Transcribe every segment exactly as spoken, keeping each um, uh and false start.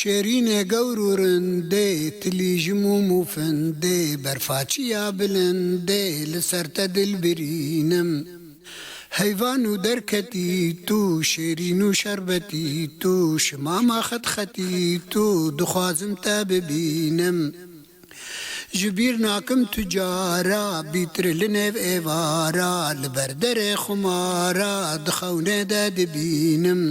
Şêrînê gewr û rindê, tilî ji mûm û findê, berfaçiya bilindê, li ser te dil birînim. Heyvan û derketî tu, şêrîn û şerbetî tu, şimama xetxetî tu, dixwazim te bibînim. Ji bîr nakim tu cara, bîtir li nêv êvara, li ber derê xumara, di xewnê de dibînim.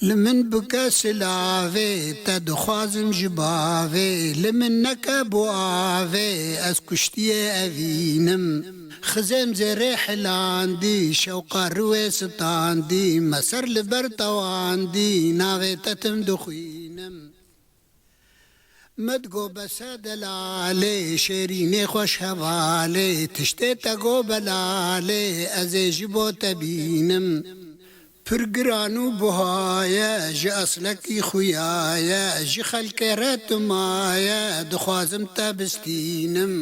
Li min bike silavê, te dixwazim ji bavê, li min neke bo avê, ez kuştiyê evînim. Xizêm zêrê hilandî, şewqa riwê standî, me ser li ber tewandî, navê te tim dixwînim. Me digo bese delalê, şêrînê xweş hevalê, tiştê te go belalê, ez ê ji bo te bînim. Pir giran û buha ye, ji eslekî xuya ye, ji xelkê re tu maye, dixwazim te bistînim.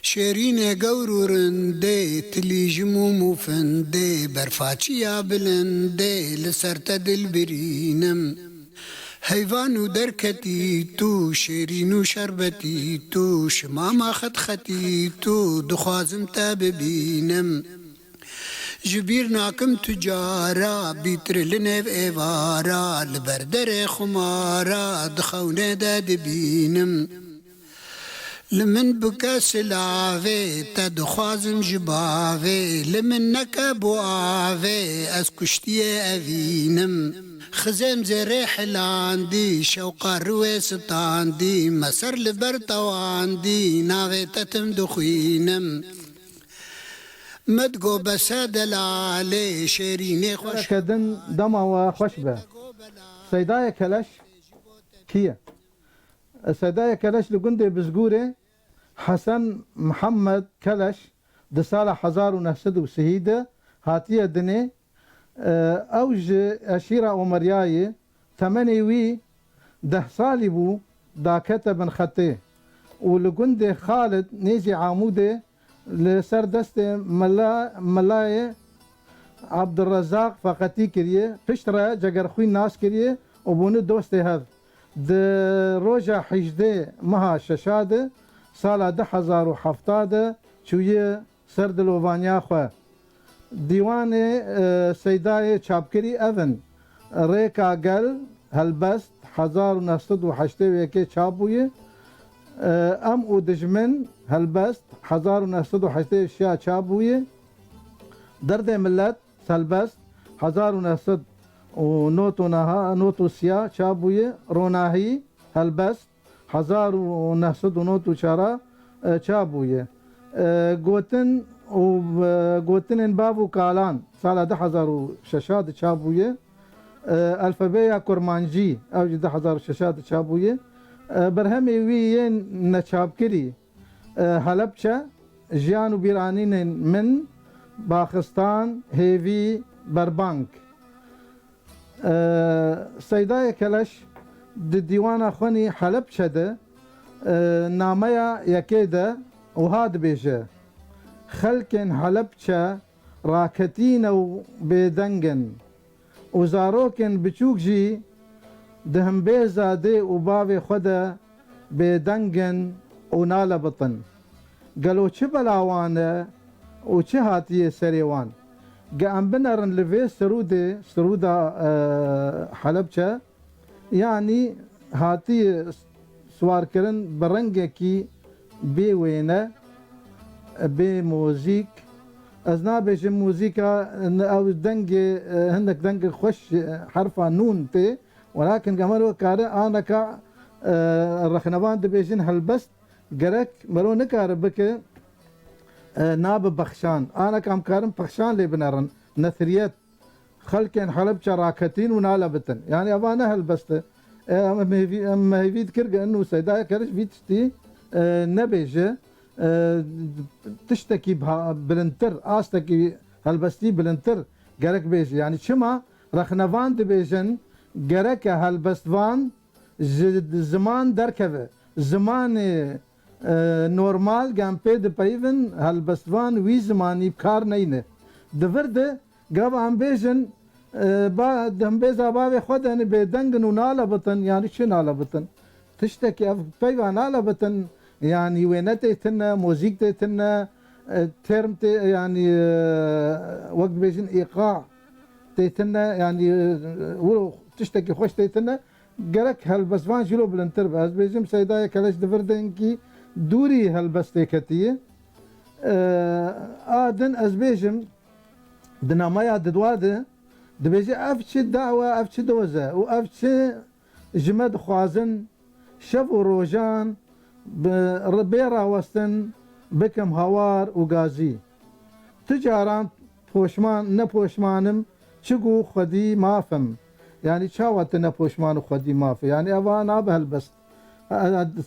Şêrînê gewr û rindê, tilî ji mûm û findê, berfaçiya bilindê, li ser te dil birînim. Heyvan û derketî tu, şêrîn û şerbetî tu, şimama xetxetî tu, dixwazim te bibînim. Ji bîr nakim tu cara, bîtir li nêv êvara, li ber derê xumara, di xewnê de dibînim. Li min bike silavê, te dixwazim ji bavê, li min neke bo avê, ez kuştiyê evînim. Xizêm zêrê hilandî, şewqa riwê standî, me ser li ber tewandî, navê te tim dixwînim. Me digo bese delalê, şêrînê xweş. Sereke din dema we xweş be. Seydayê Keleş kî ye? Seydayê Keleş li gundê Bizgûrê Hesen Mihemed Keleş di sala hezar û neh sed û sihî de hatiye dinê. Ew ji eşîra Omeriyayê, temenê wî deh salî bû, dakete bin xetê û li gundê Xalid nêzî Amûdê li ser destê mela, melayê Abdurrezzaq Feqetî kiriye. Piştre Cegerxwîn nas kiriye û bûne dostê hev. Di roja hejdê meha şeşa de, sala du hezar û hefta de çûye ser dilovaniya xwe. Dîwanê, e, Seydayê çapkirî ev in: Rêka Gel, Helbest, hezar û neh sed û heştê û yekê çap bûye. E, Em û Dijmin, Helbest, hezar û neh sed û heştê û şeş çap bûye. Derdê Millet, Helbest, hezar û neh sed û nod û neha, nod û sî çap bûye. Ronahî, Helbest, hezar û neh sed û nod û çar, e, çap bûye. E, gotin û, e, gotinên bav û kalan sala du hezar û şeş de çap bûye. E, Elfebeya Kurmancî, ew jî du hezar û şeş de çap bûye. E, berhemê wî yên neçapkirî, e, Helepçe, Jiyan û Bîranînên Min, Baxistan, Hêvî, Berbang. E, Seydayê Keleş di dîwana xwenî Helepçe de, e, nameya yekê de wiha dibêje: Xelkên Helepçe raketî ne û bêdeng in û zarokên biçûk jî di himbêza dê û bavê xwe de bêdeng in û nalebitin. Gelo çi bela wan e û çi hatiye serê wan? Ge em binerin li vê sirûdê, sirûda, e, Helepçe, yanî hatiye siwarkirin bi rengekî bê wêne, bê muzîk. Ez nabêjim muzîka, ew dengê, e, hinek dengê xweş, e, herfa nûn tê, welakin ge mero kare aneka, e, rexnevan dibêjin helbest, gerek mero nikare bike, e, nabe bexşan. Aneka em karin pexşan lê binerin, nesiriyet. Xelkên Helebçe raketîn û nalebitin. Yanî eva ne helbest e. E, em hêvî, em me hêvî dikir ge inu Seydayê Keleş vî tiştî, e, nebêje. E, tiştekî biha-, bilindtir, astekî helbestî bilindtir gerek bêje. Yanî çima rexnevan dibêjin, gereke helbestvan ji ziman derkeve. Zimanê, e, normal ge em pê dipeyivin, helbestvan wî zimanî bi kar neyne. Di vir de gava em bêjin, e, ba, di hembêza bavê xwe de, yanî bêdeng in û nalebitin, yanî çi nalebitin? Tiştekî ev peyva nalebitin, yanî wêne tê tine, muzîk tê tine, e, term tê, yanî, e, wek dibêjin îqa tê tine, yanî, e, wilo tiştekî xweş tê tine. Gerek helbestvan jî lo bilindtir be. Ez bêjim Seydayê Keleş di vir de hinkî dûrî helbestê ketiye. E, a din ez bêjim, di nameya didwa de dibêje, ev çi daw e, ev çi doz e û ev çi ji me dixwazin, şev û rojan bi, bê rawestin bikim hawar û gazî. Tu caran poşman, ne poşman im, çi ku xwedî maf im. Yanî çawa tu ne poşman û xwedî maf î? Yanî eva nabe helbest. E, e,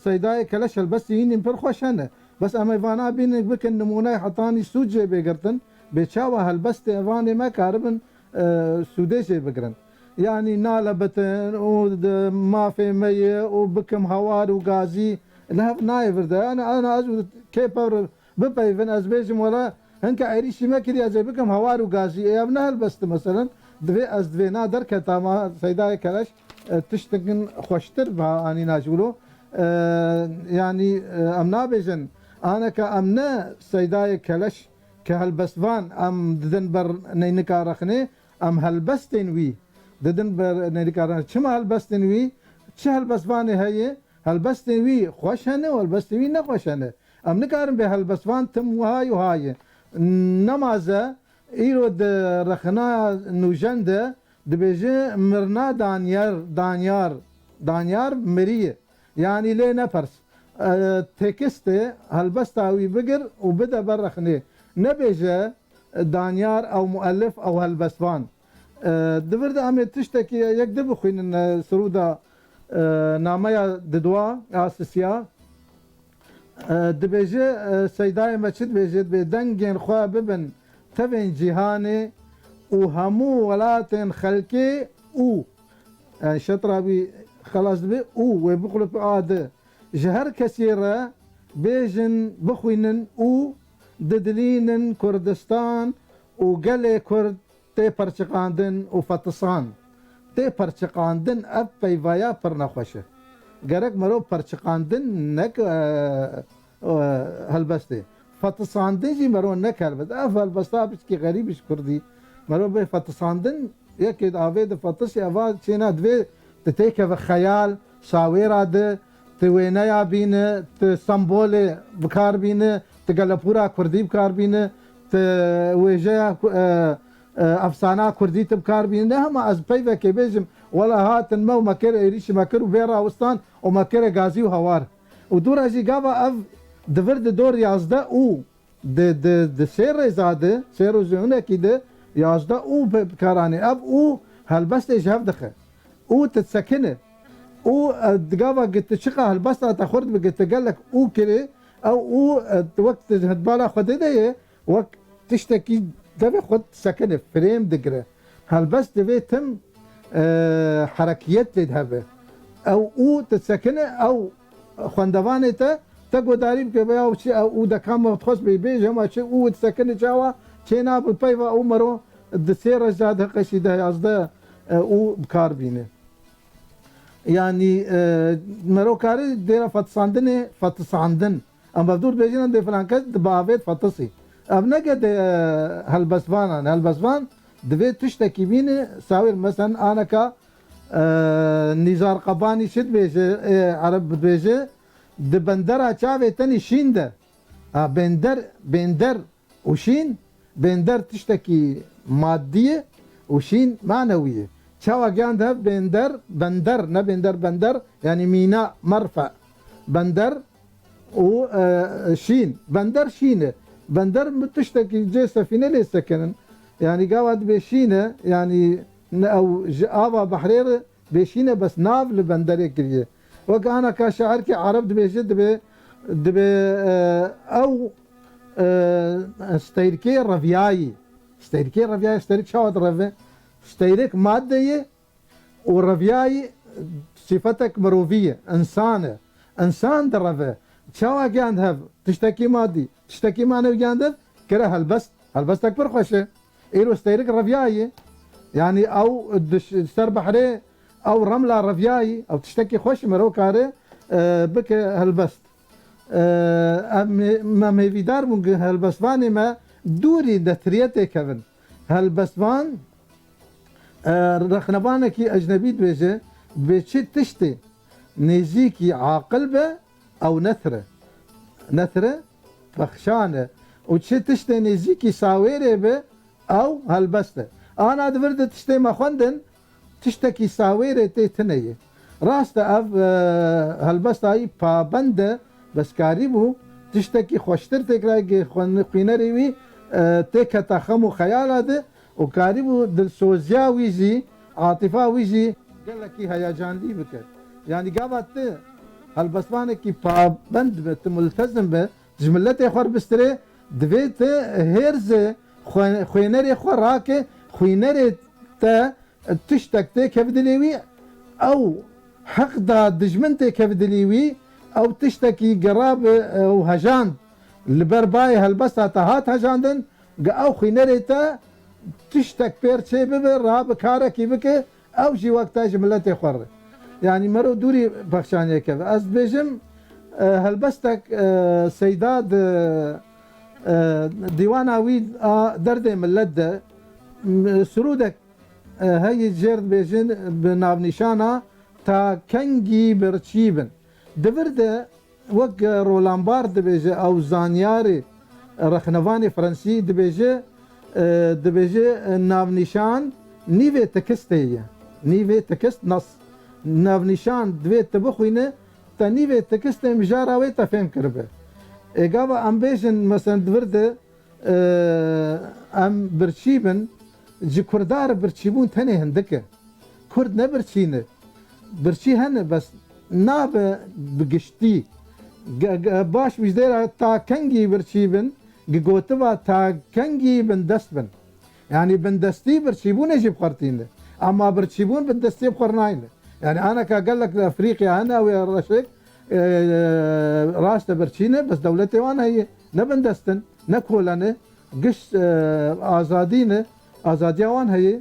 Seydayê Keleş helbestî hînîn pir xweş hene. Bes em ê vana bînin bikin nimûneyê hetanî sûd jê bê girtin. Bê çawa helbestê evanê me karibin, e, sûdê jê bigirin. Yanî nalebitin û di mafê me ye û bikim hawar û gazî li hev nayê vir de. Yanî ana ez û kê pevr bipeyvin, ez bêjim wela hinke êrîşî me kiriye, ez ê bikim hawar û gazî. Ê ev ne helbest e meselen. Divê ez divê na derketa ma Seydayê Keleş, e, tiştekin xweştir bi anîna ji wilo. E, yanî, e, em nabêjin, aneke em ne Seydayê Keleş ke helbestvan em didin ber neynika rexnê, em helbestên wî didin ber neynika rexnê. Çima helbestên wî? Çi helbestvanê heye? Helbestên wî xweş hene û helbestên wî nexweş hene. Em nikarin bê helbestvan tim wiha û ha ye. Nemaze îro di rexina nûjen de dibêje mirina Danyar, Danyar, Danyar miriye. Yanî lê nepers. E, tekstê helbesta wî bigir û bide ber rexnê. Nebêje, e, Danyar ew muellif ew helbestvan. E, di vir de em ê tiştekî yek di bixwînin, e, sirûda, e, nameya didwa a Sisiya. E, dibêje, e, Seydayê me çi dibêje? Dibê dengên xwe bibin tevên cîhanê û hemû welatên xelkê û, yanî şetra wî xelas dibe û wê bixulip a di. Ji her kesî re bêjin, bixwînin û didilînin Kurdistan û gelê Kurd tê perçiqandin û fetisand. Tê perçiqandin, ev peyvaya pir nexweş e. Gerek mero perçiqandin nek, e, e, helbestê. Fetisandin jî mero nek helbest. Ev helbesta piçkî xerîb ji kurdî. Mero bê fetisandin, yekê di avê de fetisî, eva çêna divê tu têkeve xeyal, sawêra di, tu wêneya bîne, tu sembolê bi kar bîne, tu gelepûra kurdî bi kar bîne, tu wêjeya ku-, e, e, efsana kurdî tu bi kar bîne. Ne hema ez peyvekê bêjim, wela hatin me û me kir êrîşî me kir û bê rawistan û me kire gazî û hawar. Û dûra jî gava ev di vir di dor yazdeh û di, di, di sê rêza de, sê rêzê hinekî de yazdeh û bi, bi kar anî. Ev û helbestê ji hev dixe. Û tu disekine. Û, e, di gava gi tu çiqa helbesta te xurt bi gi tu gelek û kirê, ew û, e, wek tu hidbala Xwedê de ye, wek tiştekî devê xwe disekine, frêm digire. Helbest divê tim, e, herekiyet lê hebe. Ew û tu sekine, ew xwendevanê te, te godarî bike, veya çi ew û deka me xwest bê bêje, hema çi û tu sekine çawa, çê nabe peyva û mero di sê rêza de qeşî de yazdeh, e, û bi kar bîne. Yanî, e, mero karî dêra fetisandinê, fetisandin. Em bi dûr dibêjin, em dê filan kes di bavêt fetisî. Ev ne gedê, e, helbestvanan. Helbestvan divê tiştekî bîne, sawêr, meselen, aneka, e, Nîzar Qebanî çi dibêje, e, Ereb dibêje, di bendera çavê tenî şîn de. Ha, bender, bender û şîn, bender tiştekî madî ye û şîn manewî ye. Çawa giyan de bender, bender, ne bender, bender, yanî mîna, merfe. Bender û, e, şîn. Bender şîn e. Bender bi tiştekî cê sefîne lê sekinin. Yanî gava dibê şîn e, yanî ne ew ji ava behrê re bê şîn e, bes nav li benderê kiriye. Wek anaka şairkî Ereb dibêje, dibê, dibê, e, ew, e, steyrikê reviyayî. Steyrikê reviyayî, steyrik çawa direve? Steyrik madde ye, û reviyayî sîfetek mirovî ye, însan e. Însan direve. Çawa gihand hev? Tiştekî madî, tiştekî manewî gihand hev, kire helbest. Helbestek pir xweş e. Îro steyrik reviyayî ye. Yanî ew di ş-, ser behrê ew remla reviyayî, ew tiştekî xweş e, merov kare, e, bike helbest. E, em, me hêvîdar bûn ku helbestvanê me dûrî netiriyetê kevin. Helbestvan, e, rexnevanekî ecnebî dibêje, bê çi tiştê nêzîkî aqil be, ew netir e. Netir e, pexşan e. Û çi tiştê nêzîkî sawêrê be, ew helbest e. Ana di vir de tiştê me xwendin, tiştekî sawêrê tê tune ye. Rast e, ev, e, helbestayî pabend e, bes karîbû tiştekî xweştir têkirayê, xwen-, xwînerê wî, e, têketa xem û xeyala de û karîbû dilsoziya wî jî, atifa wî jî gelekî heyecanlî bike. Yanî gava tu helbestvanekî pabend be, tu multezim be, ji miletê xwe re bistirê, divê tu hêrze xwe-, xwênerê xwe rake, xwînerê te tiştek têkeve dilê wî, ew heq da dijmin têkeve dilê wî, ew tiştekî gera bi ew hejand li ber bayê helbesta te hat hejandin, gi ew xwînerê te tiştek pêr çê bibe, rabe karekî bike, ew jî wek te ji miletê xwe re. Yanî mero dûrî pexşaniyê keve. Ez dibêjim, e, helbestek, e, Seyda di, e, dîwana wî a derdê milet de, m-, sirûdek, e, heyî jêr dibêjin bi navnîşana Ta kengî birçî bin. Di vir de wek Roland Barthes dibêje, ew zanyarê, rexnevanê Fransî dibêje, e, dibêje, e, navnîşan nîvê tekistê ye. Nîvê tekist nas. Navnîşan divê tu bixwîne, te nîvê tekistê mijara wê te fêm kiribe. Ê gava em bêjin, meselen, di vir de, e, em birçî bin, ji Kurda re birçîbûn tenê hindik e. Kurd ne birçî ne. Birçî hene, bes nabe bi giştî. Ge-, ge-, baş wî jê re ta kengî birçî bin, gi gotiva ta kengî bindest bin. Yanî bindestî birçîbûnê jî bi xwe re tîne. Ama birçîbûn bindestiyê bi xwe re nayne. Yanî aneka gelek li Efrîqya hene, ew ê reşek, e, rast e birçî ne, bes dewletê wan heye. Ne bindest in, ne kolen e, giş, e, azadî ne, azadiya wan heye.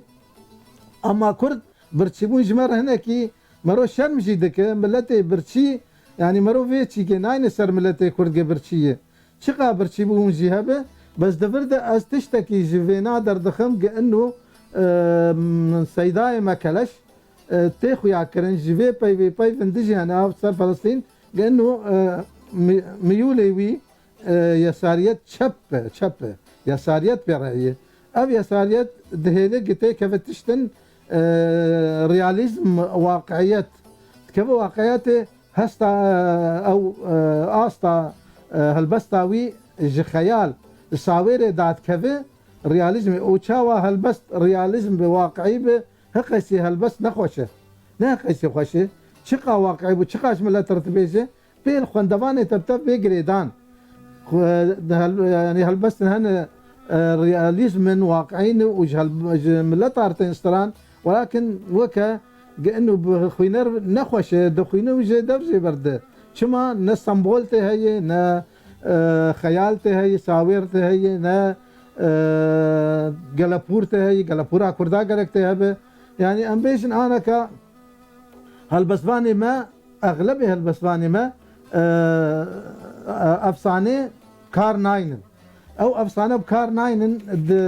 Ama Kurd birçîbûn ji me re hinekî mero şerm jî dike. Miletê birçî, yanî mero vê çîkê nayne ser miletê Kurd ge birçî ye. Çiqa birçîbûn jî hebe, bes di vir de ez tiştekî ji vêna derdixim, gi ino, e, m-, Seydayê me Keleş, e, tê xuyakirin, ji vê peyvê peyvên dijî hene, ev ser Felistîn, gi ino, e, mi-, miyûlê wî, e, yesariyet çep be, çep be. Yesariyet pê re ye. Ev yesariyet dihêle gi têkeve tiştin, e, realîzm, waqiiyet. Dikeve waqiiyetê, hesta, e, ew, e, asta, e, helbesta wî ji xeyal, ji sawêrê dadikeve realîzmê. Û çawa helbest realîzm bi, waqiî bi, hiqesî helbest ne xweş e. Ne hiqesî xweş e. Çiqa waqiî bû, çiqa ji milet re dibêje, pê li xwendevanê te bi te bê girêdan. Xwe-, di hel-, yanî helbestin hene, e, realîzm in, waqiî ne û ji hel-, ji milet re tên stran. Welakin weke Ge ino bi xwîner nexweş e, dixwîne û jê dev jê berde. Çima ne sembol tê heye, ne, e, xeyal tê heye, sawêr tê heye, ne, e, gelepûr tê heye, gelepûra Kurda gerek tê hebe. Yanî em bêjin aneka helbestvanê me, exlebê helbestvanê me, e, e, efsane kar naynin. Ew efsane bi kar naynin di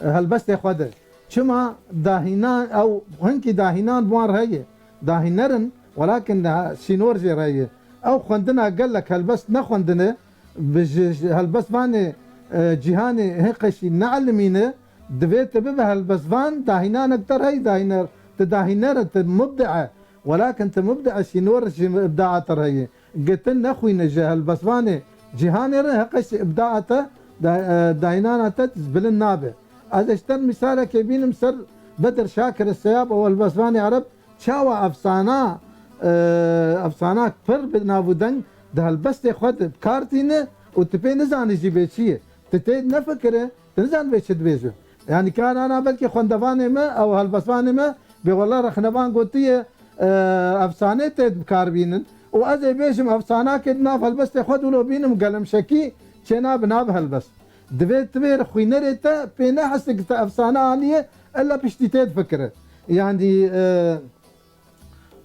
helbestê xwe de. Çima dahînan, ew hinkî dahînan bi wan re heye. Dahîner in, welakin de sînor jê re heye. Ew xwendina gelek helbest nexwendine, bi ji, ji helbestvanê, e, cîhanê hin qeşî neelimîne, divê tu bibe helbestvan, dahînanek te re heye, dahîner, tu dahîner e, tu mubde e. Welakin tu mubde e, sînor ji îbdaa te re heye. Gitin nexwîne ji helbestvanê cîhanê re, heqeşî îbdaa te, da-, e, dayînana te bilind nabe. Ez ê ji te mîsalekê bînim ser Bedir Şakir Seyab û helbestvanê Ereb çawa efsana, e, efsanak pir bi nav û deng di helbestê xwe de bi kar tîne û tu pê nizanî jî bê çi ye. Tu tê nefikire, tu nizanî bê çi dibêje. Yanî karana belkî xwendevanê me, ew helbestvanê me, bê wela rexnevan gotiye, e, efsane tê bi kar bînin. Û ez ê bêjim, efsanakê di nav helbestê xwe de wilo bînim, gelemşekî çênabe nav helbest. Divê tu vê xwînerê te pê nehese ki te efsane aniye, ella piştî tê difikire. Yanî, e,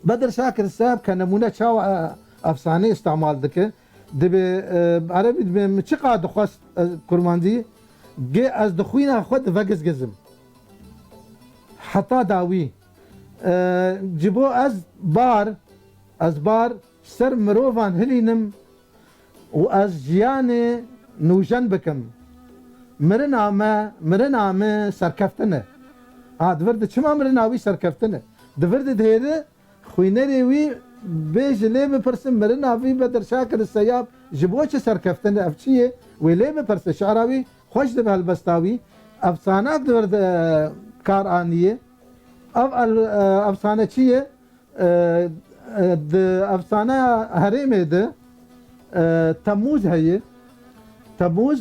Bedir Şakir Seheb ke nemûne çawa, e, efsane îstemal dike, dibê, e, erebî dibê min çiqa dixwest, e, kurmancî, gê ez di xwîna xwe divegizgizim. Heta dawî. E, ji bo ez bar, ez bar ser mirovan hilînim û ez jiyanê nûjen bikim. Mirina me, mirina me serkeftin e. Ha, di vir de çima mirina wî serkeftin e? Di vir de dihêri xwînerê wî bê ji lê bipirsin, mirina vî Bedir Şakir Seyab ji bo çi serkeftin e? Ev çi ye? Wê lê bipirse, şi'ra wî xweş dibe helbesta wî. Efsanak di vir de kar aniye. Ev el-, e, efsane çi ye? E, e, di efsaneya herêmê de, e, Temûz heye. Temûz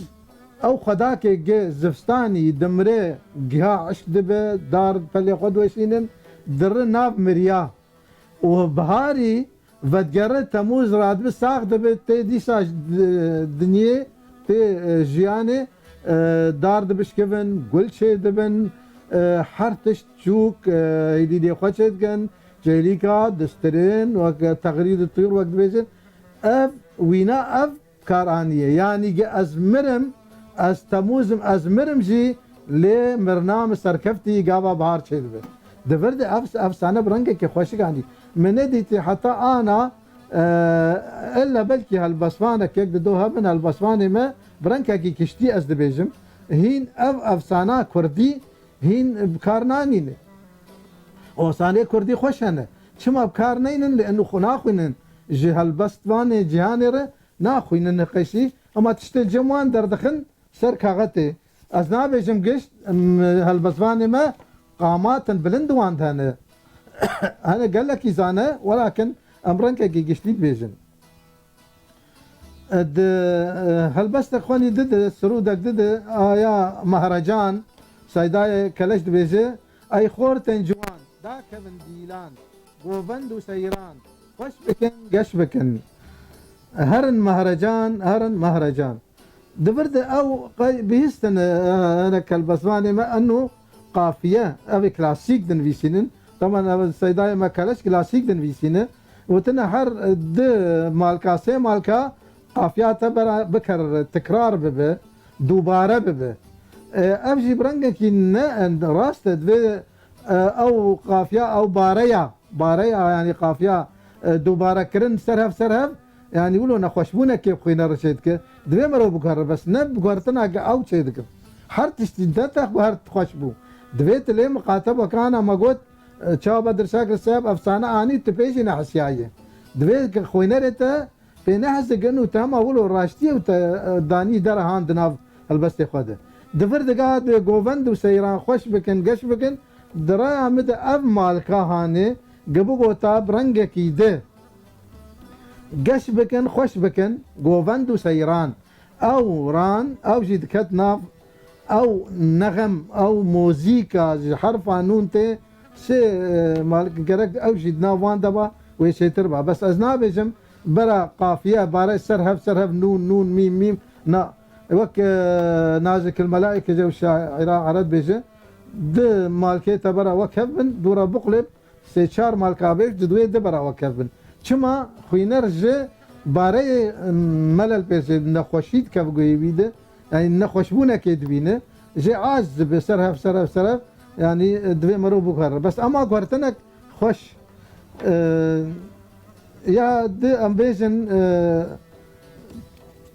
ew xwedakê gi zivistanî dimire, giha eşk dibe, dar pelê xwe diweşînin, diri nav miriya. Û biharî vedigere Temûz radibe sax dibe, tê dîsa di-, dinyê, tê, e, jiyanê, e, dar dibişkivin, gul çêdibin, e, her tişt çûk, e, hêdîdê xwe çêdikin, çêlîka, distirin, wek texrîd û tûr wek dibêjin. Ev wîna ev kar aniye. Yanî ge ez mirim, ez Temûz im, ez mirim jî, lê mirina min serkeftî, gava bihar çêdibe. Di vir de ev efsane bi rengekî xweşik anî. Min nedîtî heta ana, e, illa belkî helbestvanek yek di do hebin, helbestvanê me bi rengekî kiştî ez dibêjim. Hîn ev efsana kurdî hîn bi kar nanîne. Efsanê kurdî xweş hene. Çima bi kar neynin? Li enu xwe naxwînin. Ji helbestvanê cîhanê re naxwînin niqeşî, ema tiştê cem wan derdixin ser kaxetê. Ez nabêjim gişt, em, helbestvanê me qamat in, bilind wan de hene. Hene gelekî zane, welakin em rengekî giştî dibêjin. E, di, e, helbestek xwenî didi, sirûdek didi, aya Mehrecan, Seydayê Keleş dibêje, ey xortên ciwan, dakevin dîlan, govend û seyran, xweş bikin, geş bikin. Herin Mehrecan, herin Mehrecan. Di vir de ew qey bihîstin, e, hinek helbestvanê me eno qafiye, ev ê klasîk dinivîsînin. Taban ev Seydayê me Keleş klasîk dinivîsîne. Witine her, e, di malka, sê malka qafiya te bera bikere, tikrar bibe, dubare bibe. E, ev jî bi rengekî ne, e, rast e, divê, e, ew qafiya, ew bareya, bareya, yanî qafiya, e, dubarekirin ser hev, ser hev, yanî wilo nexweşbûnekê bi xwînerê çêdike. Divê mirov biguhere, bes ne biguhertina ge ew çêdike. Her tiştî ne te her xweş bû. Divê tu lê miqate be, kana me got, e, çawa Bedir Şakir Seyab efsane anî, tu pê jî nehisiyaye. Divê ke xwînerê te pê nehizigin û te hema wilo raştiyê û te, e, danî dera han di nav helbestê xwe de. Di vir de ge de govend û seyran xweş bikin, geş bikin, di raya min de ev malka hanê, ge bigota bi rengekî di. Geş bikin, xweş bikin, govend û seyran. Ew ran, ew jî diket nav, ew nexem, ew mozîka ji herfa nûn tê, sê, e, malik gerek ew jî di nav wan de ba, wê çêtir ba. Bes ez nabêjim, bera qafiye, bare ser hev, ser hev, nûn, nûn, mîm, mîm, na. Wek, e, Nazik el Melaike, ew şaira ereb bêje, di malkê te bera wek hev bin, dûra biqulêb, sê çar malka bêj, di duê di bera wek hev bin. Çima? Xwîner ji bareyê, em, melel pê jê nexweşî dikeve guhê wî de, yanî nexweşbûnekê dibîne, jê aciz dibe, ser hev, ser hev, ser hev, yanî, e, divê mirov biguhere. Bes ema guhertinek xweş, e, ya di em bêjin, e,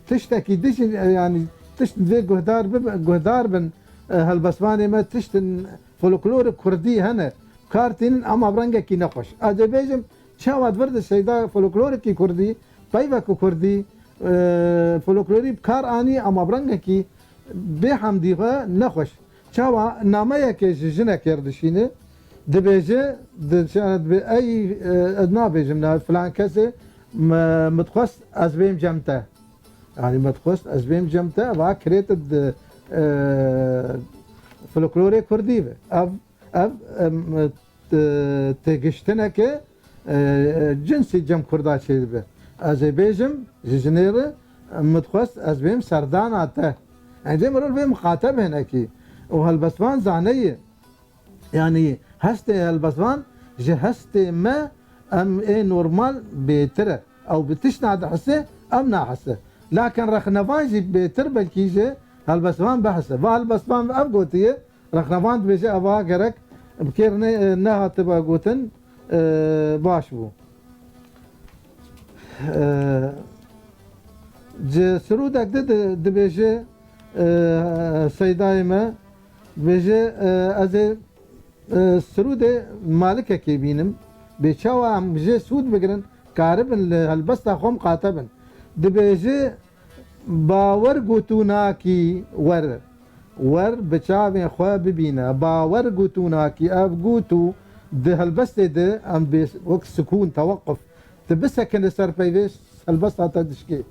tiştekî dijî, e, yanî tişt divê guhdar bibe, guhdar bin, e, helbestvanê me tiştin folklorê kurdî hene, kar tînin ama bi rengekî nexweş. Ez ê bêjim, çawa di vir de Seyda folklorekî kurdî, peyvek kurdî, e, folklorî bi kar anî ama bi rengekî bê hemdî xwe nexweş. Çawa nameyekê ji jinekê re dişîne, dibêje, di-, dibê, ey, e, ez nabêjim, na filan kesê, me, min dixwest ez bêm cem te. Yanî me dixwest ez bêm cem te, va kirêt di, e, folklorê kurdî ve. Ev, ev, em, e, têgiştineke, e, cinsî cem kurda çêdibe. Ez ê bêjim, ji jinê re, em, me dixwest ez bêm serdana te. Encê mirov vê miqate bênekî. Û helbestvan zaneyê. Yanî hestê helbestvan ji hestê me em ê normal bêtir e. Ew bi tişt nadihise, em nahise. Lakin rexnevan jî bêtir belkî ji helbestvan bihise. Va helbestvan ev gotiye, rexnevan dibêje eva gerek bi kêr ne-, nehatibe gotin, e, baş bû. E, Ji sirûdek de di-, dibêje, e, seydayê me, dibêje, e, ez ê, e, sirûdê malikekê bînim. Bê çawa em jê sûd bigirin, karibin li helbesta xwe miqate bin. Dibêje, bawer gotûnakî wer. Wer bi çavên xwe bibîne. Bawer gotûnakî, ev gotû di helbestê de em bê wek sikûn, tewequf. Tu bisekine ser peyvê, helbesta te dişkê.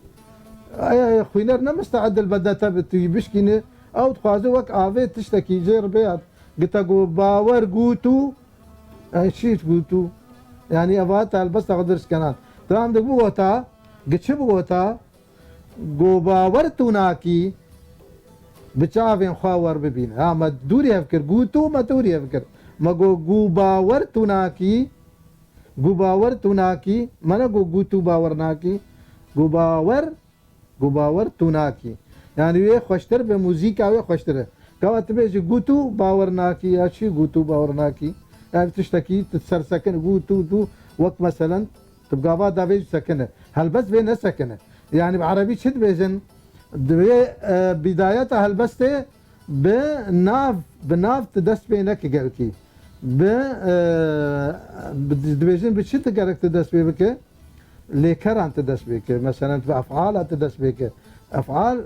Aya xwîner ne misteedil bede te bi tu yî bişkîne, ew dixwaze wek avê tiştekî jê re bêhat. Gite got, bawer gotû, e, çî gotû. Yanî eva te helbesta xwe dirist kenan. Tam de bigota, gi çi bigota? Go bawer tu nakî, bi çavên xwe wer bibîne. Ha, me dûrî hev kir, gotû me dûrî hev kir. Me go, gu bawer tu nakî, gu bawer tu nakî, me ne go, gotû bawer nakî, gu bawer, gu bawer tu nakî. Yanî wê xweştir be, muzîka wê xweştir e. Gava tu bêjî gotû bawer nakî, ya çi gotû bawer nakî? Ev tiştekî tu ser sekine, gotû tu, wek meselen, tu bi gava davê jî sekine. Helbest vê nesekine. Yanî bi erebî çi dibêjin? Divê, e, bidayeta helbestê bi nav, bi nav tu dest pê neke gelkî. Bi, e, bi, dibêjin bi çi tu gerek tu dest pê bike? Lêkeran tu dest pê ke, meselen, tu efala tu dest pê ke. Efal, e,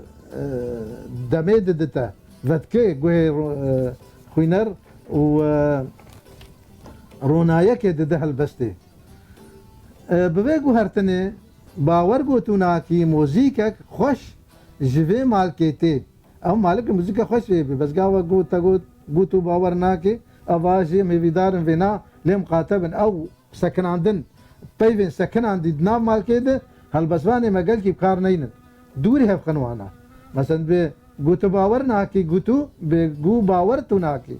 demê didite, vetkê guhê ro-, e, xwîner û, e, ronayekê dide helbestê. E, bi vê guhertinê, bawer gotûnakî mozîkek xweş ji vê malkê tê. Ew malik muzîka xweş ê bi, bes gava got, te got, gotû bawer nake, eva jê mêvîdar in vêna lê miqate bin. Ew sekinandin, peyvên sekinandî di nav malkê de helbestvanê me gelkî bi kar neynin. Dûrî hev xin wana. Mesen bi gotû bawer nakî, gotû bi gu bawer tu nakî.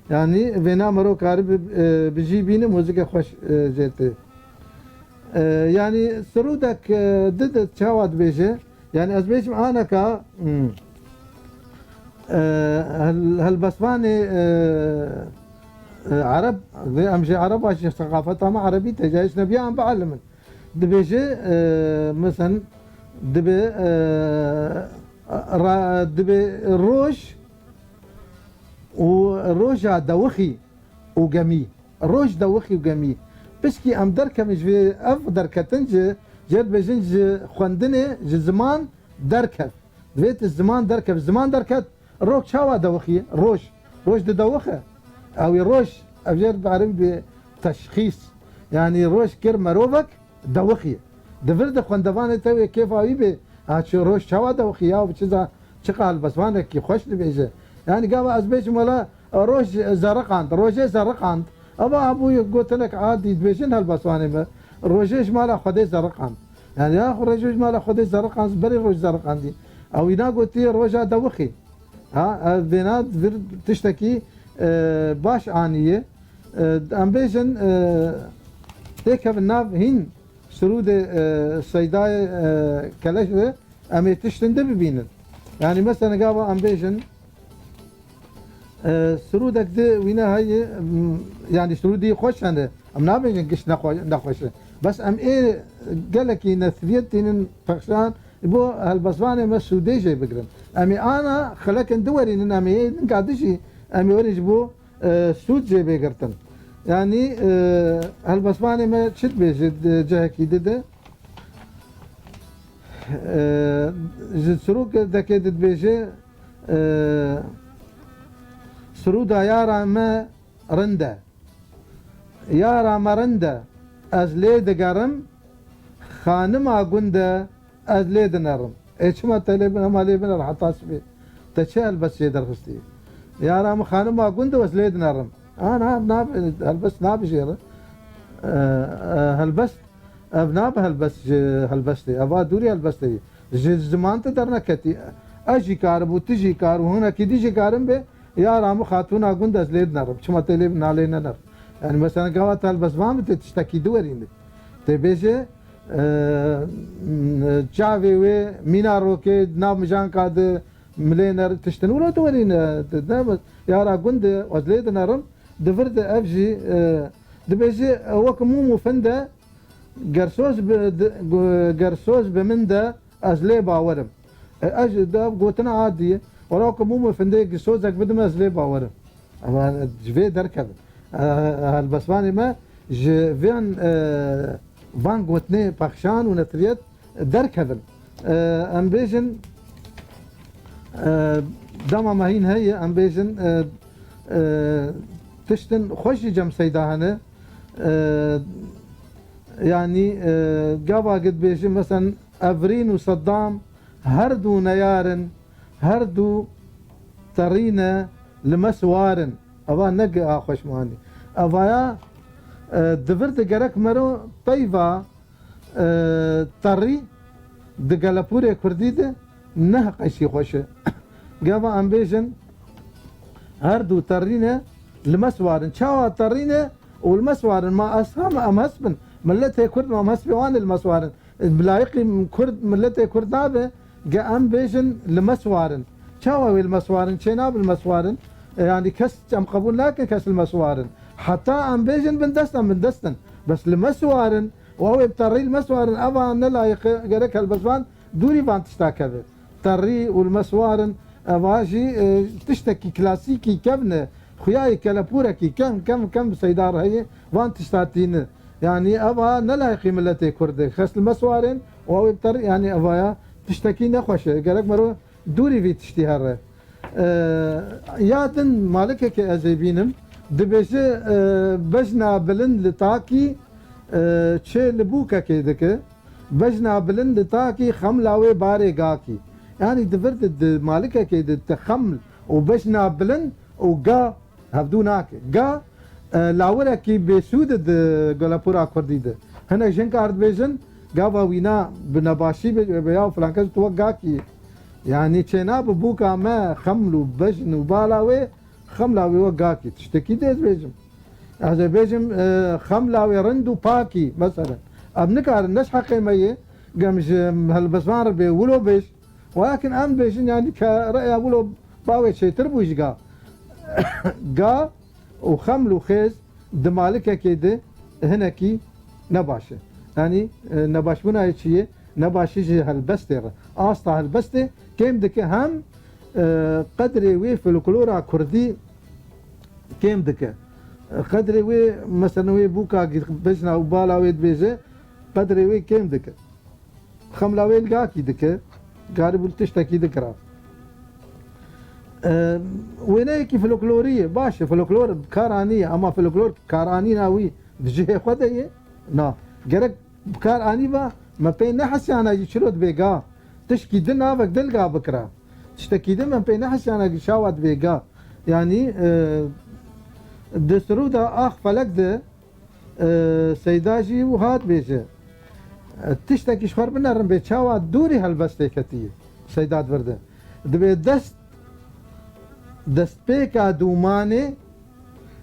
Yanî vêna mero kari bi, e, bi jî bîne muzîka xweş, e, jê tê. E, yanî sirûdek, e, di, di çawa dibêje? Yanî ez bêjim aneka, hmm, e, hel-, helbestvanê, e, e, ereb, vê em jê ereba jî seqafeta me erebî te, ca hîç nebiya em bielimin. Dibêje, e, mesen, dibe, e, ra-, dibe roj û roja dewixî û gemî. Roj dewixî û gemî. Pişkî em derkevin ji vê, ev derketin ji, jê dibêjin ji xwendinê, ji ziman derkev. Divê tu ziman derkev. Ziman derket, rok çawa dewixî? Roj. Roj didewixe. Ew ê roj, ev jê bi erebî bi teşxîs. Yanî roj kir merovek, dewixî. Di vir de xwendevanê te wê kêfa wî bê. Ha, çi roj çawa dewixî ya, bi çi za-, çiqa helbestvanekî xweş dibêje. Yanî gava ez bêjim wela roj zerriqand, rojê zerriqand. Eva hebû gotinek adî dibêjin helbestvanê me. Rojê ji mala Xwedê zerriqand. Yanî ya xwe rojê ji mala Xwedê zerriqand, berê roj zerriqandî. Ew îna gotiye roja dewixî. Ha, ev vêna vir tiştekî, e, baş aniye. E, em bêjin, e, têkevin nav hîn sirûdê, e, Seydayê, e, Keleş de em ê tiştin di bibînin. Yanî mesela gava em bêjin, e, sirûdek di wîne heye, m, yanî sirûdî xweş hene. Em nabêjin giş nexwe-, nexweş e. Bes em ê gelekî nesriyet tînin pexşan, bo helbestvanê me sûdê jê bigirin. Em ê ana xelekên di werînin, em ê ninka dijî, em ê werin ji bo, e, sûd jê bê girtin. Yanî, e, helbestvanê me çi dibêje di cihekî di de? E, ji sirûkekê di dibêje, e, sirûda yara me rind e. Yara me rind e, ez lê digerim, xanima gund e, ez lê dinerim. Ê çima te lê bin, hema lê biner heta sibê. Te çi helbest jê derxistî? Yara min xanima gund e, ez lê dinerim. Ana, nabe, helbest nabijêre. E, e, helbest, ev nabe helbest ji helbestê. Eva dûrî helbestê. Ji ziman te derneketî. Ez jî karim û tu jî kar û hinekî dî jî karin bê. Yara min xatûna gund ez lê dinerim. Çima tê lê nalê nener? Yani mesela gava te helbestvan bi tê tiştekî diwerîne. Tê bêje, e, çavê wê mîna rokê nav mijanka di milê ner tiştin wilo diwerîne. Yara gund e, ez lê dinerim. Di vir de ev jî, e, dibêje, e, wek mûm û finde, ger soz bi, di, gu-, ger soz bi min de, ez lê bawerim. E, ez de gotina adî, wela ku mûm û findê gi sozek bidim, ez lê bawerim. Ama ji vê derkevin. E, helbestvanê me ji vên, e, van gotinê pexşan û netiriyet derkevin. E, em bêjin, e, dema me hîn heye, em bêjin, e, e, tiştin xweş jî cem Seyda hene. E, yanî, e, gava gid bêjin, mesela, Evrîn û Seddam her du neyar in, her du terî ne, li me siwar in. Eva ne gi a xweşmanî. Evaya, e, di vir de gerek mero peyva, e, terî di gelepûrê kurdî de ne heqeşî xweş e. Gava em bêjin, her du terî ne, li me siwar in. Çawa terî ne û li me siwar in? Ma ez ha me em hesp bin. Miletê kurd ma em hespê wan e li me siwar in. Bi layiqî kurd, miletê kurd nabe, ge em bêjin li me siwarin. Çawa wê li me siwarin? Çê nabe li me siwarin. E, yanî kes em qebûl nakin kes li me siwarin. Heta em bêjin bindest, em bindest in. Bes li me siwarin, û ew ê bi terî li me siwarin, eva ne layiq e, gerek helbestvan dûrî van tişta keve. Terî û li me siwarin, eva jî, e, tiştekî klasîkî kevn e. Xuyayê kelepûrekî kem, kem, kem bi Seyda re heye, van tişta tîne. Yanî eva ne layiqî miletê kurd e. Kes li me siwarên û ew ê bi terî, yanî evaya tiştekî nexweş e. Gerek mero dûrî vî tiştî here. E, ya din malikekê ez ê bînim, dibêje, e, bejna bilind li takî, e, çê li bûkekê dike. Bejna bilind li takî xemla wê barê gakî. Yanî di vir de di malikekê de te xeml û bejna bilind û ga hevdû nake. Ga, e, lawirekî bêsûd e di gelepûra kurdî de. Hinek jin kar dibêjin, gava wîna bi nebaşî be, be ya filan kes tu wek gakî. Yanî çênabe bûka me xeml û bejn û bala wê, xemla wê wek gakî. Tiştekî dê ez bêjim. Ez ê bêjim, e, xemla wê rind û pakî, meselen. Em nikarin, ne ji heqê me ye, gem ji helbestvan re bê wilo bêj. Welakin em bêjin, yanî ke reya wilo bawê çêtir bû ji ga. Ga û xeml û xêz di malikekê de hinekî nebaş e. Yanî, e, nebaşbûna yê çi ye? Nebaşî ji helbestê re. Asta helbestê kêm dike hem, e, qedrê wê folklora kurdî kêm dike. Qedrê wê, mesela wê bûka bejna û bala wê dibêje, qedrê wê kêm dike. Xemla wê li gakî dike, garibû li tiştekî dikira. E, wêneyekî folklorî ye, baş e, folklor bi kar anî ye, ama folklor karanîna wî di cihê xwe de ye? Na. Gerek bi kar anî ba, me pê nehesiyana jî çilo dibê ga. Tişkî din navek din ga bikira. Tiştekî din me pê nehesiyana jî çawa dibê ga. Yanî, e, di Sirûda Ax Felek de, e, Seyda jî wiha dibêje. E, tiştekî ji xwe re binerin bê çawa dûrî helbestê ketiye. Seyda di vir de. Dibê dest, destpêka dûmanê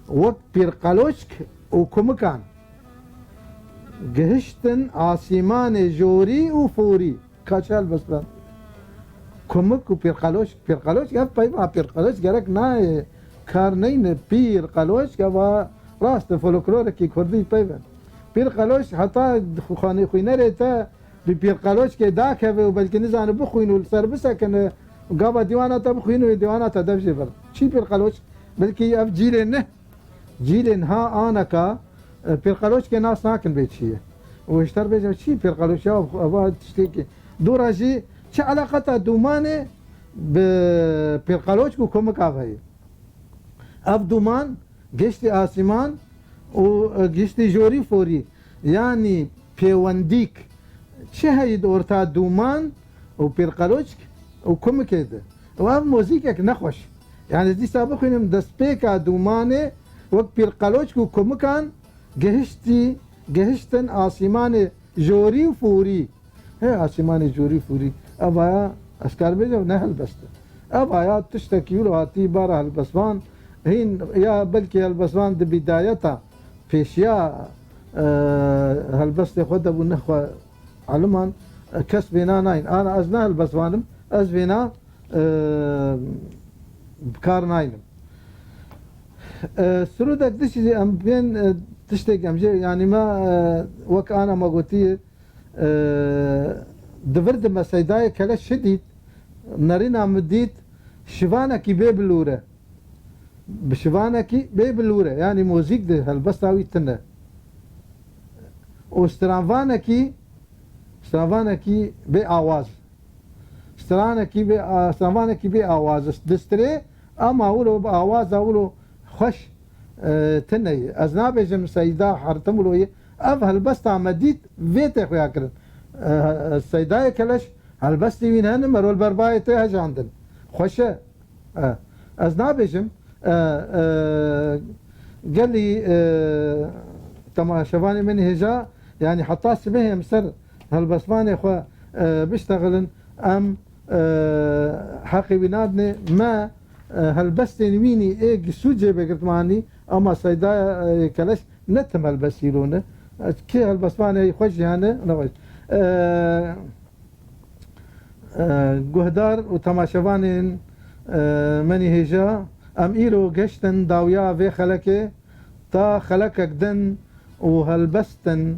wek pîrqeloçk û kumikan. Gihiştin asîmanê jorî û forî. Ka çi helbest be? Kumik û pîrqeloçk. Pîrqeloçk ev peyva, pîrqeloçk gerek nayê kar neyne. Pîrqeloçk eva rast e, folklorekî kurdî peyve. Pîrqeloçk heta xanê xwînerê te bi pîrqeloçkê dakeve û belkî nizane bixwîn û li ser bisekine û gava dîwana te bixwîn û dîwana te dev jê vir. Çi pîrqeloçk? Belkî ev cîlê ne. Cîlên ha aneka, e, pêrqeloçkê nas nakin bê çi ye. Û hişter bêje çi pêrqeloç ya, eva tiştekî. Dora jî çi eleqeta dûmanê bi pêrqeloçk û komika ve ye. Ev dûman giştî asîman û, e, giştî jorî forî. Yanî pêwendîk çi heyî di orta dûman û pîrqeloçk û kumikê de. Û ev muzîkek nexweş. Yanî dîsa bixwînim destpêka dûmanê wek pîrqeloçk û kumikan gihiştî, gihiştin asîmanê jorî û fûrî. He, asîmanê jorî û fûrî. Evaya ez kar bêjim ne helbest e. Ev aya tiştekî wilo hatî bara helbestvan, hîn ya belkî helbestvan di bîdayeta pêşiya, e, helbestê xwe de bû, nexwe eliman, e, kes vêna nayîn. Ana ez ne helbestvan im, ez vêna, e, bi kar nayînim. E, sirûdek dişî jî em bên, e, tiştek em jê, yanî me, e, wek ana me gotiye, e, di vir de me Seydayê Keleş çi dît? Nerîna min dît şivanekî bê bilûre. Bi şivanekî bê bilûre, yanî muzîk di helbesta wî tune. Û stranvanekî, stranvanekî bê awaz. Stranekî bê, a, stranvanekî bê awaz. Distirê, ama wilo bi awaza wilo xweş, e, tune ye. Ez nabêjim Seyda her tim wilo ye. Ev helbesta me dît, vê tê xuya kirin. E, Seydayê Keleş, helbestê wî hene, Merol Berbayê tê hejandin. Xweş e. E, ez nabêjim, e, e, gelî, e, temaşevanê min hêja, yanî heta sibehê em ser helbestvanê xwe, e, biştexilin, em, e, heqê wî nadinê. Me, e, helbestên wînî ê gisû cêbê girtmanî, ama Seydayê Keleş ne tim helbestî lo ne. E, kê helbestvanê xwe jî hene, ne xwe. E, E, guhdar û temaşevanên, e, menî hêja, em îro geştin dawiya vê xelekê, ta xelekek din û helbestin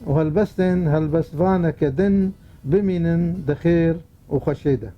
û helbestên helbestvaneke din bimînin di xêr û xweşê de.